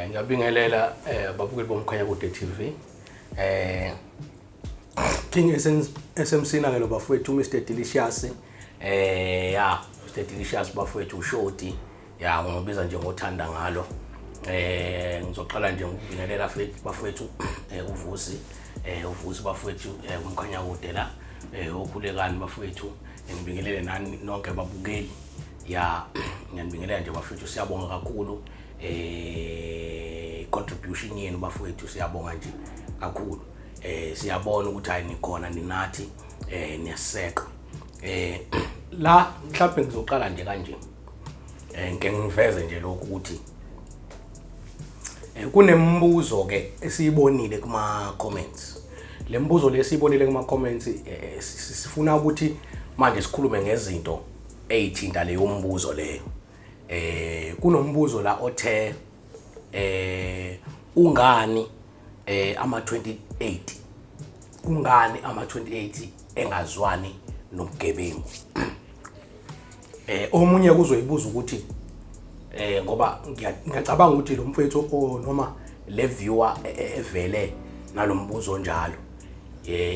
Ngiyabingelela babukeli boMkhanyakude TV. Eh King SMC nake lo bafowethu Mr Delicious. Ya Mr Delicious bafowethu uShoti. Ya ngibiza nje ngothanda ngalo. Ngizoqala nje ngokubingelela bafowethu uVusi. UVusi bafowethu uMkhanyakude la. Okhulekani bafowethu ngibingelele nani nonke babukeli. Ya ngiyanibingelela nje bafowethu, siyabonga kakhulu contribution yenu bafowethu, siyabonga nje kakhulu. Siyabona ukuthi hayi nikhona ninathi, niyaseka. La mhlawumbe ngizoqala nje kanje, ngike ngiveze nje lokhu ukuthi kunembuzo ke esiyibonile kuma comments. Le mbuzo lesiyibonile kuma comments, sifuna ukuthi manje sikhulume ngezinto eyithinta leyo mbuzo leyo. Kunombuzo la othe ungani ama 28, kungani ama 28 engazwani nobugebengu? Omunye kuzoyibuza ukuthi ngoba ngiyacabanga ukuthi lo mfethu noma le viewer evele nalombuzo onjalo,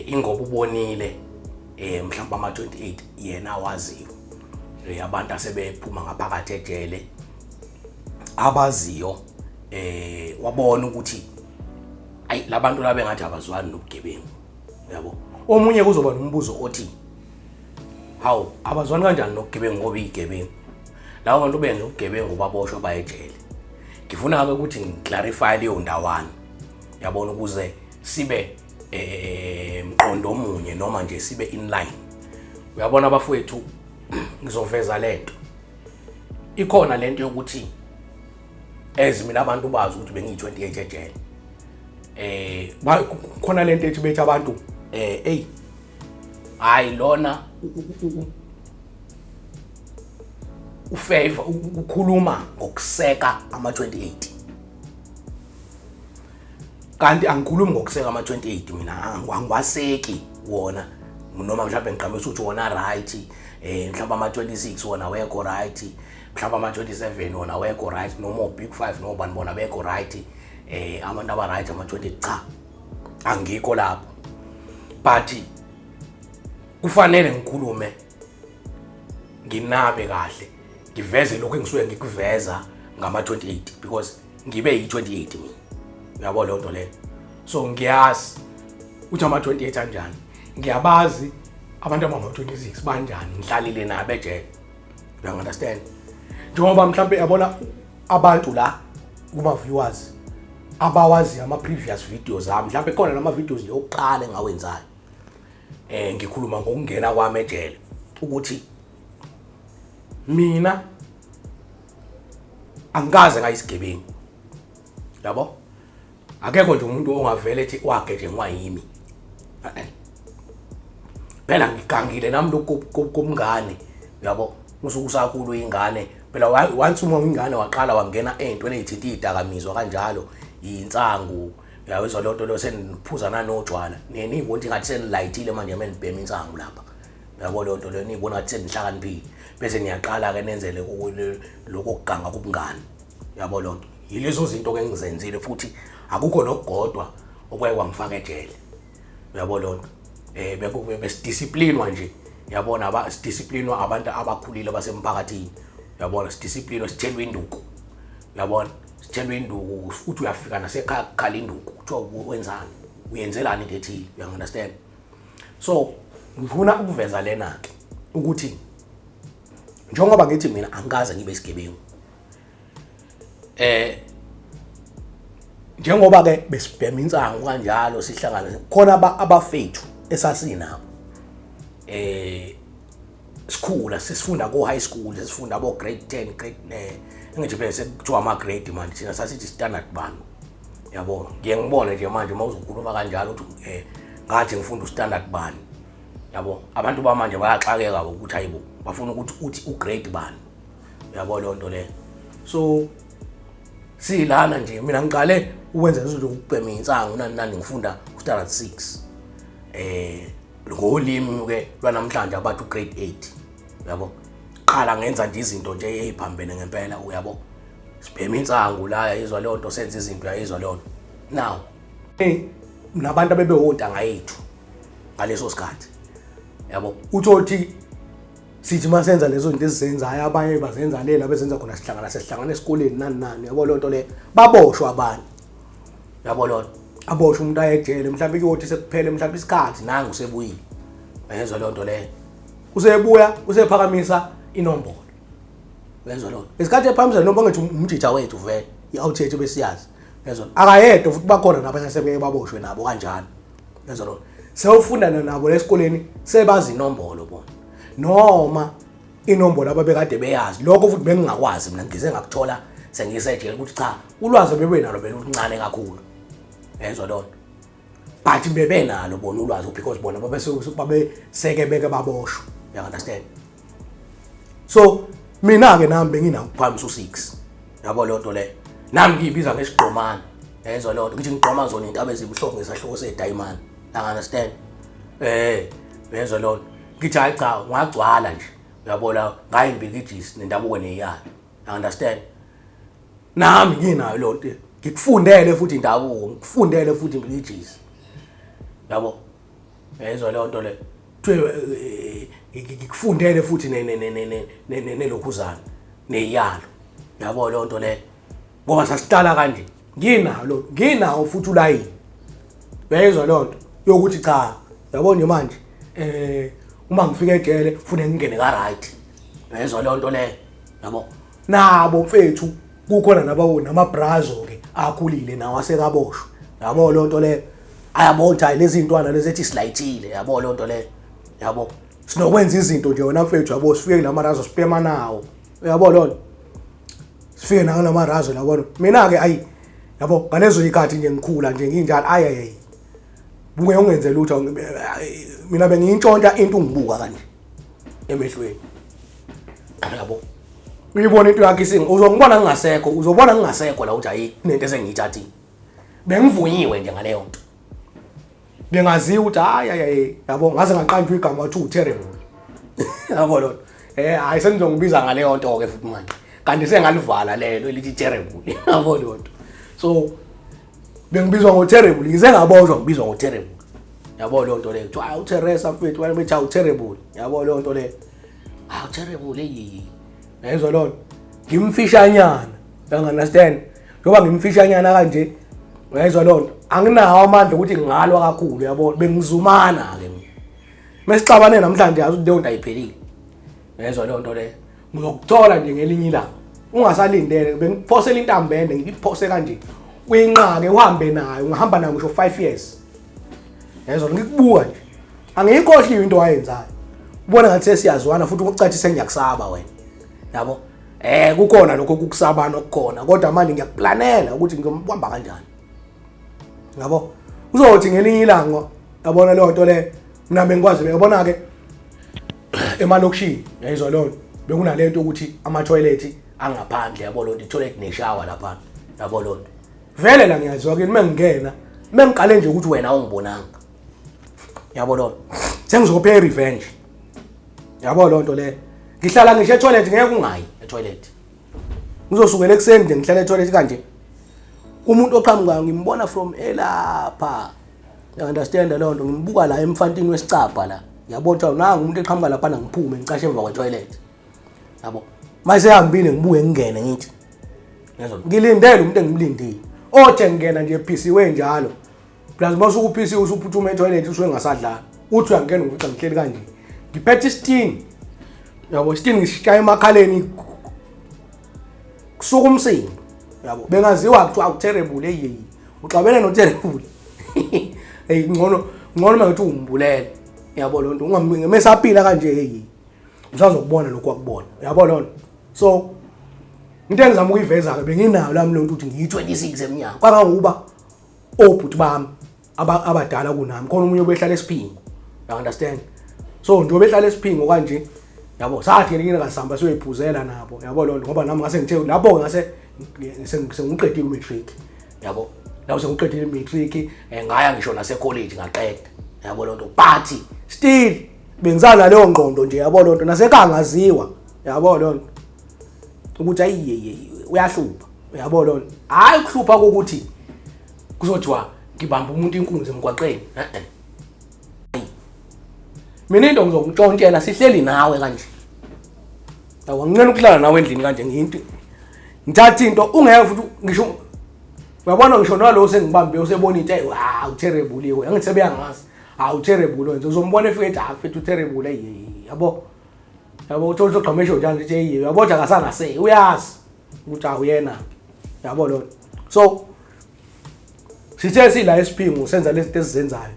ingoba ubonile mhlawumbe ama 28 yena waziyo, abantu asebephuma ngaphakathi ejele abaziyo, wabona ukuthi ayi labantu laba engathi abazwani nobugebengu, yabo. Omunye kuzoba nombuzo othi hawu, abazwani kanjani nobugebengu ngoba iyigebengu labo bantu benza ubugebengu baboshwa bayejele? Ngifuna-ke ukuthi ngiclarify leyo ndawana, yabona, ukuze sibe mqondo omunye noma nje sibe in line. Uyabona bafowethu, ngizoveza lento ikhona, lento yokuthi as mina abantu bazi ukuthi bengiyi-28 ejele. Khona lento ethi bethi abantu ey hayi lona ufavor ukukhuluma ngokuseka ama-28, kanti angikhulumi ngokuseka ama-28 mina, angiwaseki wona, noma mhlawumbe ngiqhamisa ukuthi wona right, mhlawumbe ama-26 wona wekho right, mhlawumbe ama-27 wona wekho right, noma o-big five noma bani bona bekho right, abantu aba-right ama-20. Cha, angikho lapho, but kufanele ngikhulume, nginabe kahle, ngiveze lokhu engisuke ngikuveza ngama-28 because ngibe yi-28 mina, uyabo leyo nto leyo. So ngiyazi ukuthi ama-28 anjani, ngiyabazi abantu abangama-26 banjani, ngihlalile nabo ejele, you understand? Njengoba mhlawumbe yabona abantu la kuma-viewers abawaziyo ama-previous videos ami, mhlawumbe khona nama-videos nje okuqala engawenzayo, ngikhuluma ngokungena kwami ejele, ukuthi mina angikaze ngayisigebengu, yabo. Akekho nje umuntu ongavele ethi wagetshengwa yimi. Phela ngigangile nami lokhu komngane, uyabo, usuke usakhulu ingane phela. Once uma ingane waqala wangena ey'ntweni ey'thinta iy'dakamizwa kanjalo, insangu, uyayizwa leyo nto leyo, seniphuza nanotshwala, niye niyibona ukuthi ngathi senilayithile manje uma nibhema insangu lapha, uyabo leyo nto leyo, niyibona ngathi senihlakaniphile, bese niyaqala-ke nenze lokho kuganga kubungane, uyabo leyo nto. Yilezo zinto-ke engizenzile futhi akukho nokugodwa okuye kwangifaka ejele, uyabo leyo nto. Besidisciplinwa nje, yabona, sidisciplinwa abantu abakhulile abasemphakathini, uyabona, sidisciplinwa, sithelwa induku, uyabona, sithelwa induku futhi uyafika nasekhaya kukhala induku, kuthiwa wenzani, uyenzelani into ethile, you understand? So ngifuna ukuveza lena-ke ukuthi njengoba ngithi mina angikaze ngibe isigebengu, njengoba ke besibhema insangu kanjalo sihlangana khona abafethu esasinabo sikhula, sesifunda ko high school, sesifunda abo grade 10, grade engithi phela sekuthiwa ama grade manje, thina sasithi standard bani, yabo. Ngiye ngibone nje manje uma uzokhuluma kanjalo uthi ngathi ngifunda ustandard bani, yabo, abantu bamanje bayaxakeka ukuthi hayibo, bafuna ukuthi uthi ugrade bani, uyabo leyo nto leyo. So silana nje mina ngiqale ukwenza izinto ukubhema insangu nani nani ngifunda standard 6, ngolimi ke lwanamhlanje abathi ugrade 8, uyabo. Qala ngenza nje izinto nje eziphambene ngempela, uyabo. Sibhema insangu la, yayizwa leyo nto, senza izinto, yayizwa leyo nto. Now nabantu abebewontanga yethu ngaleso sikhathi, yabo, uthothi sithi uma senza lezo zinto esizenzayo, abanye bazenza le la bezenza khona, sihlangana sesihlangana esikoleni nani nani, yabo leyo nto leyo. Baboshwa abanye, yabo lona, aboshwe umuntu ayejele, mhlawumbe kuyothi sekuphele mhlawumbe isikhathi, nangu usebuyile, uyezwa leyo nto leyo, usebuya usephakamisa inombolo, uyezwa leyo nto. Isikhathi ephakamisa inombolo, ngithi umjija wethu vele i-out yethu besiyazi, uyezwa, akayedwa futhi, bakhona nabanye sebeke baboshwe nabo kanjalo, uyezwa lona. Sewufundana nabo lesikoleni, sebazi inombolo bona noma inombolo ababekade beyazi. Lokho futhi bengingakwazi mina, ngize ngakuthola sengisejele ukuthi cha, ulwazi bebenalo beluncane kakhulu, yezwa lona, but bebenalo bona ulwazi because bona babeseke beke baboshwa, you understand? So mina-ke nami benginako ukuphakamisa u-6, yabo leyo nto leyo. Nami ngiyibiza ngesigqomane, yezwa leyo nto, ngithi ngigqoma zona iy'ntaba ezimhlophe ngesahluko sedayimane, understand? Yezwa leyo nto, ngithi hayi cha, ungagcwala nje, uyabona, ngayimbilijisi nendabuko neyiyalo, understand? Nami nginayo leyo nto, ngikufundele futhi indabuko, ngikufundele futhi imbilijisi, yabo, yezwa leyo nto leyo. Kuthiwe ngikufundele futhi nelokhuzana neyalo, yabo leyo nto leyo, ngoba sasiqala kanje. Nginalo, nginawo futhi ulayini, uyayizwa leyo nto, yokuthi cha, yabo nje manje uma ngifika ejele fune ngingene ka right, uyayizwa leyo nto leyo, yabo. Nabo mfethu kukhona nabo namabrazo ke akhulile nawo asekaboshwa, yabo leyo nto leyo, ayabona ukuthi hayi, lezi ntwana lezi ethi silayithile, yabo leyo nto leyo, yabo, sinokwenza izinto nje wena mfethu, yabo, sifike kulamarazo sibhema nawo, uyabo leyo nto, sifike nawo lamarazo, yabona. Mina-ke ayi, yabo, ngalezo yikhathi nje ngikhula nje nginjalo, ayi ayi, buke ungenze lutho mina, bengiyintshontsha into ungibuka kanje emehlweni, yabo, uyibona into yakho isinga, uzongibona ngingasekho, uzobona ngingasekho la ukuthi ayi, kunento esengiyithathile. Bengivunyiwe nje ngaleyo nto, bengaziwa ukuthi hayi hayi, yabo, ngaze ngaqanjwa igama wathi uTerrible, yabo lo, hayi, senizongibiza ngaleyo nto ke futhi manje, kanti sengalivala lelo elithi Terrible, yabo leyo nto. So bengibizwa ngo-Terrible, ngize ngaboshwa ngibizwa ngo-Terrible, yabo leyo nto leyo. Kuthiwa hayi, uTeresa mfethu, wena bethi awu-Terrible, yabo leyo nto leyo, hawu Terrible, eyi, yayizwa leyo nto. Ngimfishanyana, you understand? Njengoba ngimfishanyana kanje, uyayizwa leyo nto, anginawo amandla ukuthi ngingalwa kakhulu, yabo, bengizumana-ke mina. Mesixabane namhlanje, yazi ukuthi leyo nto ayiphelile, uyayizwa leyo nto leyo, ngizokuthola nje ngelinye ilanga ungasalindele. Bengikuphosela intambende, ngikuphose kanje, uyinqake uhambe nayo, ungahamba nayo ngisho 5 years, yezwa, ngikubuka nje, angiyikhohliwe into wayenzayo. Ubona ngathi sesiyazwana futhi ukucathi sengiyakusaba wena, yabo, kukhona lokho kukusabana okukhona, kodwa manje ngiyakuplanela ukuthi ngizombamba kanjani, yabo. Uzothi ngelinye ilanga, yabona leyo nto le, mina bengikwazi, uyabona ke emalokishini, yayizwa leyo nto, bekunalento ukuthi ama-toilet angaphandle, yabo lonto, i-toilet neshawa lapha, yabo lonto. Vele la ngiyazwa ke, uma ngingena, uma ngiqale nje ukuthi wena awungibonanga, yabo lonto, sengizopay revenge, yabo lonto le. Ngihlala ngisho e-toilet, ngeke ungayi e-toilet, ngizosukela ekuseni nje ngihlala e-toilet kanje, umuntu oqhamukayo ngimbona from elapha, you understand leyo nto? Ngimbuka la emfantini wesicabha la, ngiyabona ukuthi nangu umuntu eqhamuka laphana, ngiphume ngicashe emva kwe-toilet, yabo. Mase ehambile, ngibuye ngingene, ngithi yezwa, ngilindele umuntu engimlindile, othe ngingena nje ephisiwe njalo, plus uma usuke uphisiwe usuphuthuma e-toilet, usuke engasadlala, uthi uyangena ngifica ngihleli kanje, ngiphethe isitini, yabo, isitini ngisishaya emakhaleni, kusuka umsindo, yabo. Bengaziwa kuthiwa awu-Terrible, eyi, uxabene no-Terrible, hey, ngcono ngcono uma ngithi umbulele, yabo leyo nto, ungamesaphila kanje, hey, usazokubona lokhu wakubona, yabo leyo nto. So into engizama ukuyiveza-ke, benginayo lami leyo nto ukuthi ngiyi-26 eminyaka, kangangokuba obhuti bami abadala kunami, khona omunye obehlala esiphingo, you understand? So njengoba ehlala esiphingo kanje, yabo, sathi ngelinye ilanga sihamba siyoyiphuzela nabo, yabo leyo nto, ngoba nami ngase ngithe lapho ngase sengiqedile u-matric, yabo, lapho sengiqedile i-matric, ngaya ngisho nase-college ngaqeda, yabo leyo nto, but still bengizana leyo ngqondo nje, yabo leyo nto, nasekhaya ngaziwa, yabo leyo nto, ukuthi ayi, uyahlupha. Uyabo lona, hhayi ukuhlupha kokuthi kuzothiwa ngibamba umuntu inkunzi emgwaqeni. E-e, mina into ngizokuntshontshela sihleli nawe kanje. Yabo, nginqena ukuhlala nawe endlini kanje, nginto ngithatha into ungeke futhi ngisho uyabona ngisho nalo sengibambe usebona into, hey, wow, terrible yebo, angithi sebeyangazi, hawu, terrible wenza uzombona efika ethi, ah mfethu, terrible, hey, yabo yabo, uthola ukuthi ugqamesho njalo nje, hey, yabo nje akasangase uyazi ukuthi awuyena, yabo lona. So sithe sila esiphingo senza lezi zinto esizenzayo,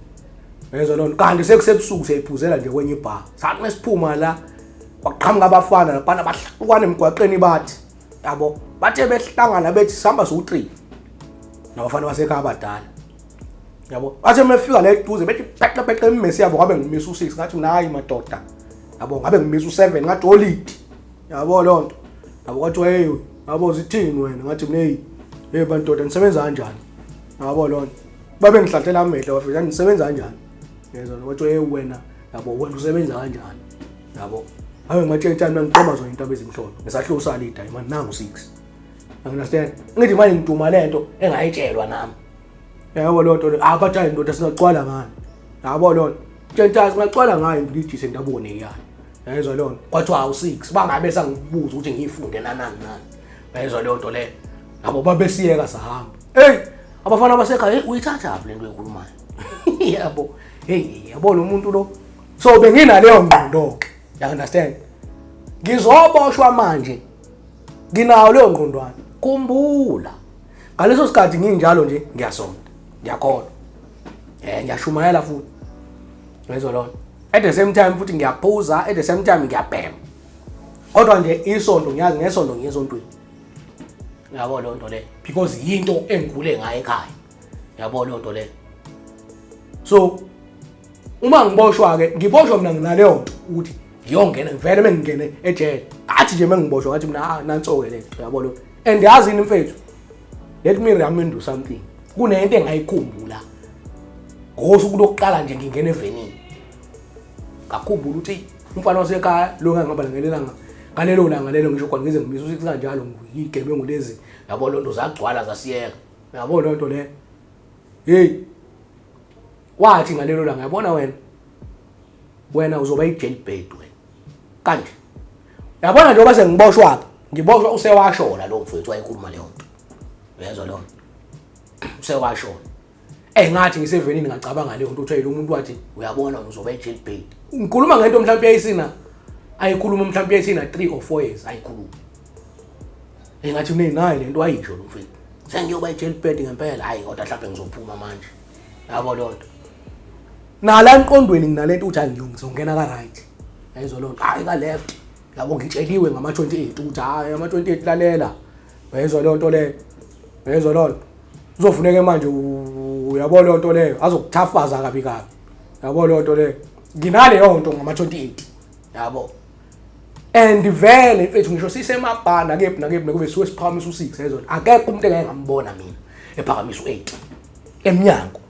yezwa lona, kanti sekusebusuku siyayiphuzela nje kwenye ibha. Sathi mesiphuma la kwaqhamuka abafana laphana bahlukana emgwaqeni, bathi yabo bathe behlangana bethi sihamba siwu-3 nabafana basekhaya abadala, yabo, bathe mefika la eduze bethi peqe peqe imimesi yabo, ngabe ngimisa u-6, ngathi mina hayi madoda, yabo, ngabe ngimisa u-7, ngathi holidi, yabo loo nto, yabo. Kwathiwa, hey, yabo, zithini wena? Ngathi mina, hey, hey bandoda, nisebenza kanjani? Yabo loo nto, babe ngihlahlela amehlo, bafika, nisebenza kanjani? Yezwa, kwathiwa, hey wena, yabo, wena usebenza kanjani? Yabo, abe ngibatshentshani, mina ngiqoma zona into abezimhlophe ngisahlusa idayimani nangu 6, understand? Ngithi manje ngiduma lento engayitshelwa nami, yabo loo nto. Ah, bathi hayi ndoda, singacwala ngani? Yabo loo nto, tshentshani, singacwala ngayo imbridges endabuko neyani, yayizwa leyo nto. Kwathiwa awu-6, bangabe sangibuza ukuthi ngiyifunde nanani nani, yayizwa leyo nto leyo, yabo, babesiyeka sahamba. Hey, abafana basekhaya, hey, uyithathaphi le nto ekhulumayo? Yabo, hey, yabo lo muntu lo. So benginaleyo ngqondo-ke, you understand? Ngizoboshwa manje nginayo leyo ngqondwana. Khumbula ngaleso sikhathi nginjalo nje, ngiyasonta, ngiyakholwa, ngiyashumayela futhi, ngezwa lona, at the same time futhi ngiyaphuza, at the same time ngiyabhema, kodwa nje isonto ngiyazi, ngesonto ngiye esontweni, yabo leyo nto leyo, because yinto engikhule ngayo ekhaya, yabo leyo nto leyo. So uma ngiboshwa-ke, ngiboshwa mina nginaleyo nto ukuthi ngiyongena ngivele mengingene ejele, athi nje mengiboshwa ngathi mina, ah, nanso-ke le nto, yabo lo. And yazini mfethu, let me remind you something, kunento engayikhumbula ngosuku lokuqala nje ngingena evenini. Ngakhumbula ukuthi umfana wasekhaya lo ngangihamba ngelelanga, ngalelo langa lelo, ngisho khona ngize ngimisa ukuthi kanjalo yigebengu lezi, yabo loo nto, zagcwala zasiyeka, yabo loo nto le. Hey, wathi ngalelo langa, yabona wena, wena uzoba i-jailbird wena kanje, yabona, njengoba sengiboshwa-ke, ngiboshwa usewashona lo mfowethu wayekhuluma leyo nto, uyezwa leyo nto, usewashona. Engathi ngisevenini ngacabanga leyo nto ukuthi lo muntu wathi, uyabona, uzoba i-jailbird. Ngikhuluma ngento mhlawumbe yayisina ayikhuluma mhlawumbe yayisina 3 or 4 years ayikhuluma. Engathi mina le nto ayisho lo mfethu, sengiyoba i-jailbird ngempela, hayi kodwa mhlawumbe ngizophuma manje, yabo leyo nto. Nala emqondweni nginalento ukuthi hayi, ngizongena ka-right, yayizwa leyo nto, hayi ka-left, yabo, ngitsheliwe ngama-28 ukuthi hayi, ama-28, lalela, uyayizwa leyo nto leyo, uyayizwa leyo nto, uzofuneke manje, uyabo leyo nto leyo, azokuthafaza kabi kabi, yabo leyo nto leyo. Nginaleyo nto ngama-28, yabo. And vele mfethu, ngisho sisemabhana kephi nakephi, nakube suke siphakamisa u-6, yezwa, akekho umuntu engeke ngambona mina ephakamisa u-8 emnyango,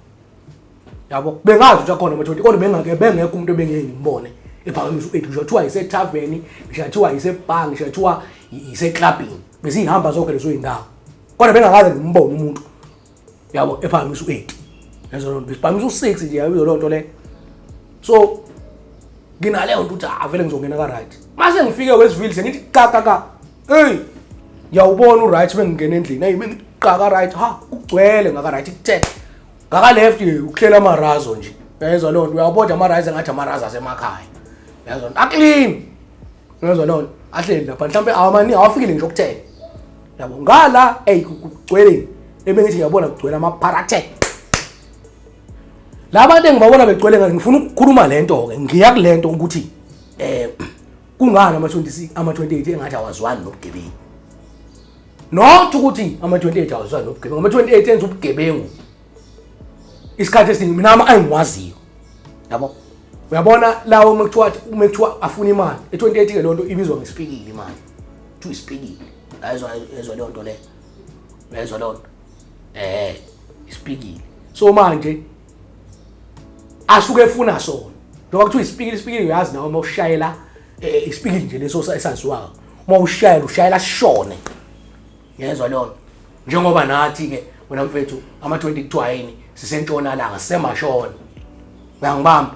yabo. Bengazi ukuthi akhona ama-20, kodwa bengake bengekho umuntu ebengeke ngimbone ephakamisa u-8, ngisho kuthiwa yisethaveni, ngisho kuthiwa yisebhanki, ngisho kuthiwa yiseklabhini, besiyihamba zonke lezo yindawo, kodwa bengakaze ngimbone umuntu, yabo, ephakamisa u-8, lezo nto. Besiphakamisa u-6 nje, yabo leyo nto leyo. So nginaleyo nto ukuthi ah, vele ngizongena ka-right. Mase ngifike Westville sengithi ka ka ka, hey, ngiyawubona u-right bengingena endlini, hey, bengithi ka right, ha, kugcwele ngaka-right, kuthe ngaka-left ukuhlela amarazo nje, uyayizwa leyo nto, uyawubona nje amarazo engathi amarazo asemakhaya, uyayizwa nto, a-clean, uyayizwa leyo nto, ahleli lapha mhlawumbe awamaningi, awafikile ngisho kuthena, yabo. Ngala, eyi, kugcwele, ebengithi ngiyabona kugcwele amaparathe la bantu engibabona begcwele ngathi ngifuna ukukhuluma lento ke, ngiya kulento ukuthi kungani ama-26, ama-28 engathi awazwani nobugebengu. Not ukuthi ama-28 awazwani nobugebengu, ama-28 enza ubugebengu isikhathi esiningi mina ama engiwaziyo, yabo. Uyabona lawo uma kuthiwa afuna imali e-28 ke, lonto ibizwa ngesipikili, imali kuthiwa isipikili, ayizwa, ezwa leyo nto leyo, uyayizwa leyo nto, isipikili. So manje asuke efuna sona njengoba kuthiwa isipikili, isipikili uyazi nawe uma ushayela isipikili nje leso esaziwayo, uma ushayela ushayela sishone, ngezwa leyo nto. Njengoba nathi ke wena mfethu ama-20 kuthiwa yini, sisentshonalanga, sisemashona. Uyangibamba?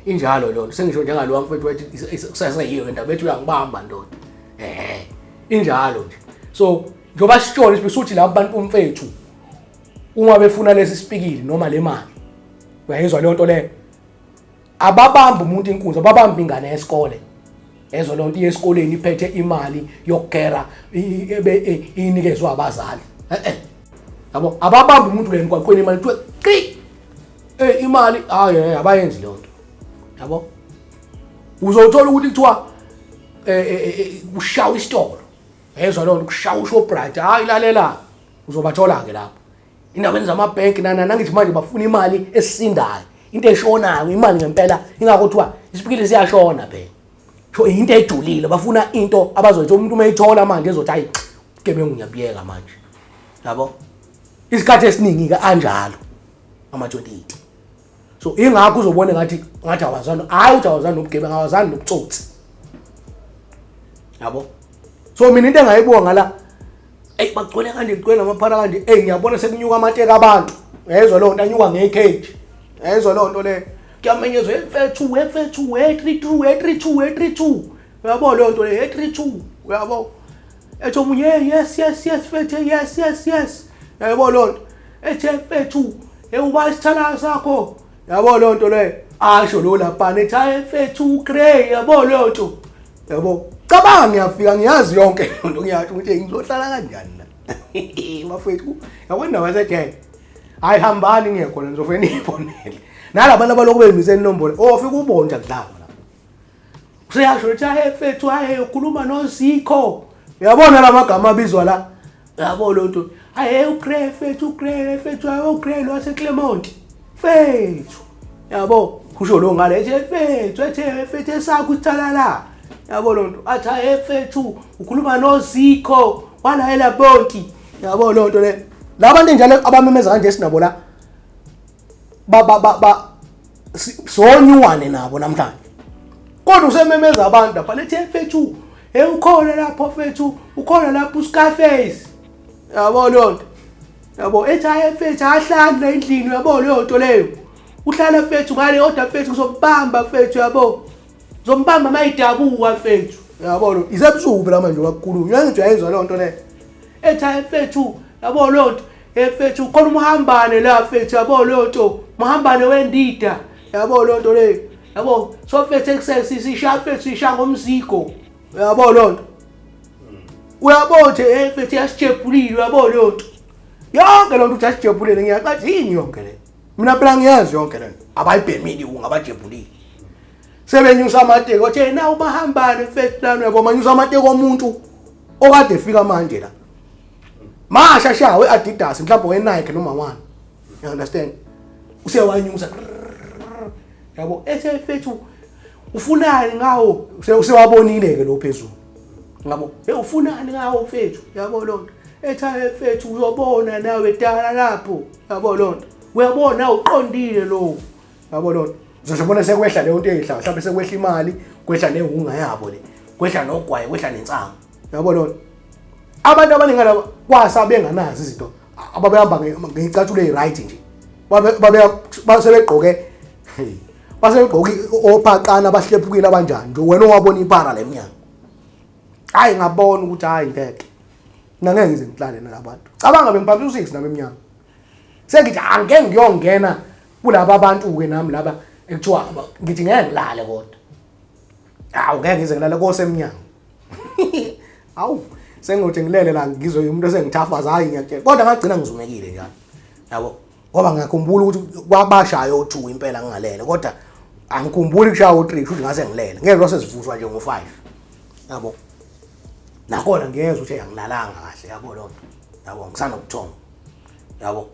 Injalo lona. Sengisho njengalowa mfethu wethi kusaseyiyo le ndaba ethi uyangibamba ndoda. Injalo nje. So njengoba sitshona sisuthi labo bantu mfethu uma befuna lesi sipikili noma le mali, uyayizwa leyo nto leyo, ababamba umuntu inkunzi, ababamba ingane yesikole. Ezwa leyo nto, iye esikoleni iphethe imali yokugera inikezwe abazali. Yabo, ababamba umuntu le emgwaqweni imali kuthiwe qi imali, hayi abayenzi leyo nto. Yabo, uzothola ukuthi kuthiwa kushawa isitolo. Ezwa leyo nto, kushawa uShoprite. Hayi lalela, uzobathola ke lapho indabeni zamabhenki nana nangithi manje bafuna imali esindayo, into eshonayo, imali ngempela. Ingakho kuthiwa isipikili siyashona phela, sho into ejulile. Bafuna into abazoyithi umuntu uma eyithola manje ezothi hayi ubugebengu ngiyabuyeka manje. Yabo, isikhathi esiningi ke anjalo ama-28. So ingakho uzobona ngathi awazani, hayi uthi awazani nobugebengu, awazani nobutsotsi. Yabo, so mina into engayibuka ngala, eyi bagcwele kanje, kugcwele namaphara kanje, eyi ngiyabona sekunyuka amateka abantu. Yayizwa leyo nto, anyuka ngekheji. Yayizwa leyo nto leyo, kuyamenyezwa mfethu, mfethu, 32, 32, 32. Uyabo leyo nto leyo, 32. Uyabo, ethi omunye, yes yes yes mfethu, yes yes yes. Yayabo leyo nto, ethi mfethu, uba isithala sakho. Yabo leyo nto leyo, asho lo laphana ethi hayi mfethu ugrey. Yabo leyo nto, yabo, cabanga ngiyafika ngiyazi yonke leyo nto, ngiyasho ukuthi ngizohlala kanjani la bafethu. Yabo, indawo yasejele, hayi hambani niye khona, nizofike niyibonele. Nalabantu abalokhu beyimise inombolo, ofika ubone ukuthi akudlalwa la. Useyasho ukuthi hayi mfethu, hayi ukhuluma noZikho. Uyabona la magama abizwa la, yabo lo nto, hayi uGrey mfethu, uGrey mfethu, hayi uGrey lo waseClermont mfethu. Yabo, kusho lo ngale ethi mfethu, ethi mfethu esakho isithala la. Yabo lo nto, athi hayi mfethu ukhuluma noZikho wala elabonti. Yabo lo nto le, labantu njalo abamemeza kanje sinabo la, ba ba ba ba sonyuwane nabo namhlanje. Kodwa usememeza abantu lapha lethi mfethu, hey ukhona lapho mfethu, ukhona lapho uScarface. Yabo leyo nto, yabo, ethi hayi mfethu ahlali la endlini. Uyabo leyo nto leyo, uhlala mfethu ngale, kodwa mfethu ngizombamba mfethu. Yabo, ngizombamba mayidabuka mfethu. Yabo lo, isebusuku phela manje wakukhulunywa, ngithi uyayizwa leyo nto leyo. Ethi hayi mfethu, yabo leyo nto, mfethu khona umhambane la mfethu. Yabo leyo nto, umhambane wendida. Yabo leyo nto leyo, yabo. So mfethu ekuseni sisisha mfethu, sisha ngomzigo. Uyabo leyo nto, uyabo nje mfethu yasijebulile. Uyabo leyo nto, yonke leyo nto uthi yasijebulile. Ngiyaqathi yini yonke le, mina phela ngiyazi yonke le nto. Abayibhemile ungabajebulile, sebenyusa amateki, wathi na ubahambane mfethu lana. Uyabo, manyusa amateki omuntu okade efika manje la, masha sha we-Adidas mhlawumbe we-Nike noma wani, you understand, usewanyusa. Yabo, ethe mfethu ufunani ngawo? Usewabonile-ke lo phezulu ngabo, hey ufunani ngawo mfethu? Yabo loo nto, ethi hayi mfethu uzobona nawe dala lapho. Yabo loo nto, uyabona uqondile lo. Yabo loo nto, uzosho sekwehla leyo nto eyihla, mhlawumbe sekwehla imali, kwehla nehunga yabo le, kwehla nogwayi, kwehla nensangu. Yabo loo nto, abantu abaningi laba kwasa benganazi izinto, ababehamba ngey'cathulo ey'right nje, basebegqoke basebegqoke ophaqana abahlephukile abanjani nje. Wena owabona ipara le mnyango, hayi ngabona ukuthi hayi ngeke, mina ngeke ngize ngihlale nalabantu. Cabanga bengibambe u-6 nami emnyango, sengithi angeke ngiyongena kulaba bantu-ke nami laba ekuthiwa, ngithi ngeke ngilale, kodwa hawu ngeke ngize ngilale kosemnyango. Hawu, sengothi ngilele la, ngizwe umuntu esengithafaza. Hayi ngiyakutshela, kodwa ngagcina ngizumekile njalo, yabo, ngoba ngiyakhumbula ukuthi kwabashaya o-2 impela ngingalele, kodwa angikhumbuli kushaya o-3, kusho ukuthi ngase ngilele. Ngeke lwase sivuswa nje ngo-5. Yabo, nakhona ngiyezwa ukuthi angilalanga kahle. Yabo loo nto, yabo, ngisanobuthongo. Yabo,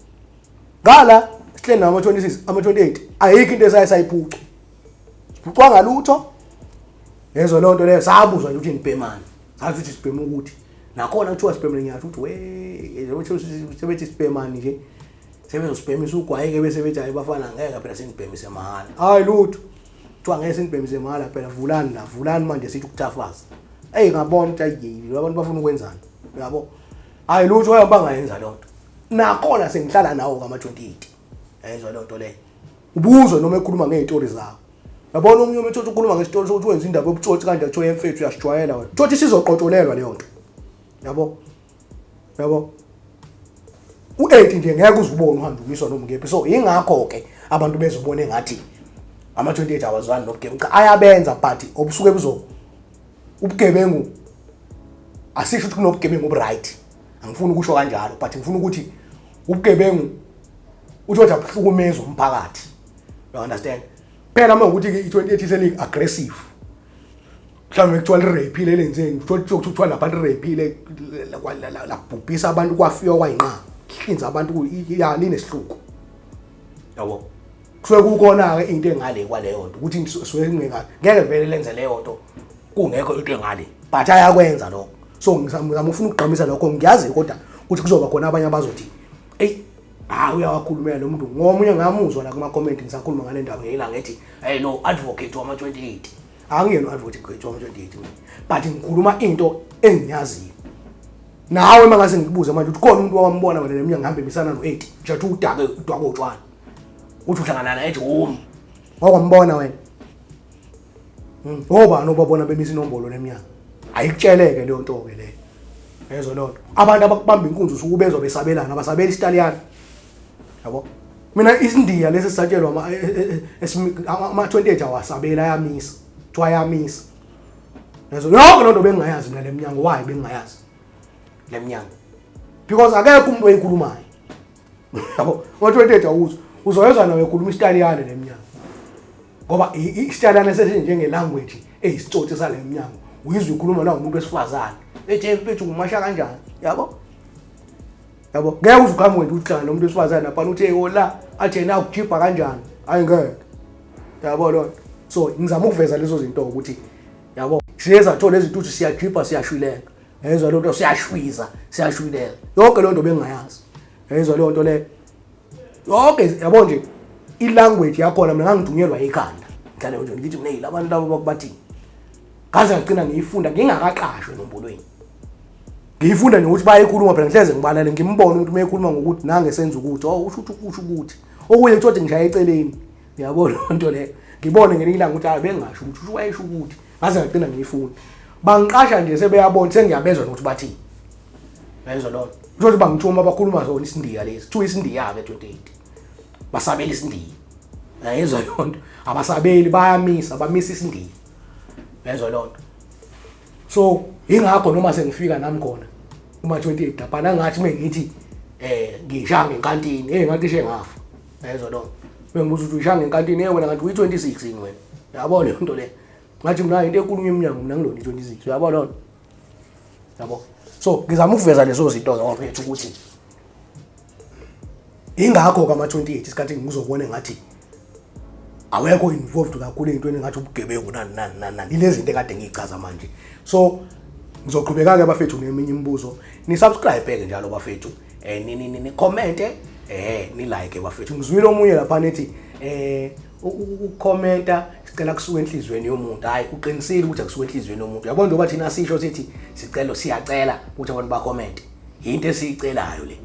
ngala sihleli nama-26, ama-28, ayikho into esaye sayiphuca, siphucwa ngalutho. Yezwa leyo nto leyo, sabuzwa nje ukuthi nibhemani, sathi ukuthi sibhema ukuthi nakhona kuthiwa sibhemile. Ngiyasho ukuthi we sebethi sibhemani nje, sebezosibhemisa ugwayi-ke, bese bethi hayi bafana ngeke phela sinibhemise mahhala. Hayi lutho, kuthiwa ngeke sinibhemise mahhala phela, vulani la, vulani manje sithi ukuthafaza. Eyi ngabona ukuthi ayi abantu bafuna ukwenzani. Uyabo. Hayi lutho, waye bangayenza leyo nto. Nakhona sengihlala nawo kama-28, yayizwa leyo nto leyo. Ubuzwe noma ekhuluma ngey'tori zawo, yabona omunye umuntu uthi ukhuluma ngesitori sokuthi wenza indaba yobutsotsi kanje, kuthiwa yemfethu uyasijwayela wena. Thothi sizoqotolelwa leyo nto, yabo, yabo. U-8 nje ngeke uze ubone uhambe umiswa noma ngephi. So ingakho-ke abantu bezobona engathi ama-28 awazwani nobugebengu. Cha, ayabenza, but obusuke buzo ubugebengu, asisho ukuthi kunobugebengu obu-right, angifuni ukusho kanjalo, but ngifuna ukuthi ubugebengu uthi wathi abuhlukumeza umphakathi, you understand? Phela uma ukuthi i-28 seli-aggressive, mhlawumbe kuthiwa li-rape-ile, lenzeni, kuthiwa lapha li-rape-ile, labhubhisa abantu, kwafiwa kwayinqa, hlinza abantu, ya, linesihluku, yabo. Kusuke kukhona-ke into engale kwaleyo nto ukuthi suke kungeka, ngeke vele lenze leyo nto kungekho into engale, but ayakwenza lokho. So ngizama ufuna ukugqamisa lokho. Ngiyazi kodwa ukuthi kuzoba khona abanye abazothi, eyi, hayi, uyawakhulumela lo muntu. Ngomunye ngamuzwa la kuma-comment ngisakhuluma ngale ndaba ngeyilanga ethi, hey, no advocate wama-28. Angiyena u-advocate wama-28 mina, but ngikhuluma into engiyaziyo. Nawe uma ngase ngikubuze manje ukuthi khona umuntu owambona wena neminyaka ngihambe emisana no-8 nje, athi udake udwake utshwala, uthi uhlangana naye, ethi wumi, wakwambona wena? Obani obabona bemisa inombolo leminyaka? Ayikutsheleke leyo nto-ke leyo, yezwa leyo nto. Abantu abakubamba inkunzi usuke ubezwa besabelana, abasabeli isitaliyane, yabo. Mina isindiya lesi sisatshelwa ama-28 awasabeli, ayamisa, kuthiwa ayamisa. Yezwa yonke loo nto bengingayazi mina le mnyango. Why bengingayazi le mnyango? Because akekho umuntu oyikhulumayo, yabo. Ngo-28 awuzwa, uzoyezwa nawe ekhuluma isitaliyane le mnyango, ngoba isitaliyane sesinjenge-language eyisitsotsi sale mnyango. Uyizwa ikhuluma na umuntu wesifazane ethi, mfethu, ngumasha kanjani, yabo, yabo. Ngeke uze uqhamuke nje uthi hlangana nomuntu wesifazane laphana, uthi, hey, la, athi yena akujibha kanjani, hayi ngeke, yabo loo nto. So ngizama ukuveza lezo zinto ukuthi, yabo, siye sathola izinto ukuthi siyajibha, siyashwileka, yayizwa leyo nto, siyashwiza, siyashwileka. Yonke leyo nto bengingayazi, yayizwa leyo nto leyo yonke, yabo nje i-language yakhona. Mina ngangidunyelwa ikhanda, ngihlale nje ngithi mina labantu labo bakubathini, ngaze ngagcina ngiyifunda ngingakaqashwe enombolweni. Ngiyifunda nje ukuthi bayayikhuluma phela, ngihleze ngibalale ngimbone umuntu uma ekhuluma ngokuthi nange senza ukuthi, oh, usho ukuthi, usho ukuthi okunye kuthiwa ngishaya eceleni, ngiyabona leyo nto leyo. Ngibone ngelinye ilanga ukuthi hayi, bengasho ukuthi usho, wayesho ukuthi, ngaze ngagcina ngiyifunda. Bangiqasha nje sebeyabona, sengiyabezwa nokuthi bathini, yayizwa loo nto. Kusho ukuthi bangithuma bakhuluma zona isindiya lezi, kuthiwa isindiya-ke 28, basabela isindiya, yayizwa leyo nto. Abasabeli, bayamisa, bamisa isindiya, yayizwa leyo nto. So ingakho noma sengifika nami khona uma 28 lapha, ngathi mengithi ngishaya ngenkantini, hey, ngathi ngafa, yayizwa leyo nto. Bengibuza ukuthi uyishaya ngenkantini, hey, wena ngathi uyi-26 yini wena, yabo leyo nto leyo. Ngathi mina into enkulunywa emnyango, mina ngilona i-26, uyabo leyo nto, yabo. So ngizama ukuveza lezo zinto-ke bafethu ukuthi ingakho kama-28 isikhathi ngizobona engathi awekho involved kakhulu ey'ntweni engathi ubugebengu, nani nani nani nani, ilezi zinto ekade ngiyichaza manje. So ngizoqhubeka-ke bafethu neminye imibuzo. Ni-subscribe-ke njalo bafethu, ni-comment-e, ni-like bafethu. Ngizwile omunye lapha nethi ukukhomenta sicela kusuka enhliziyweni yomuntu. Hayi, uqinisile ukuthi akusuka enhliziyweni yomuntu, yabo. Njengoba thina sisho sithi sicelo, siyacela ukuthi abantu bakhomente, into esiyicelayo le,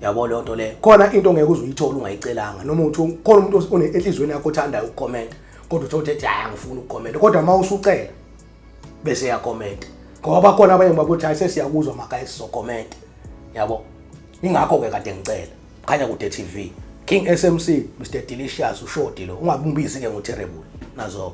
yabo leyo nto leyo. Khona into ongeke uze uyithole ungayicelanga, noma uthi khona umuntu one enhliziyweni yakho othandayo ukukhomenta, kodwa uthole ukuthi hayi, angifuni ukukhomenta, kodwa uma usucela bese yakhomenta, ngoba khona abanye bakuthi, hayi, sesiyakuzwa makaya, sizokhomenta, yabo. Ingakho-ke kade ngicela Khanya Kude TV, King SMC, Mr Delicious, ushodi lo, ungabumbizi-ke ngo-terrible nazo.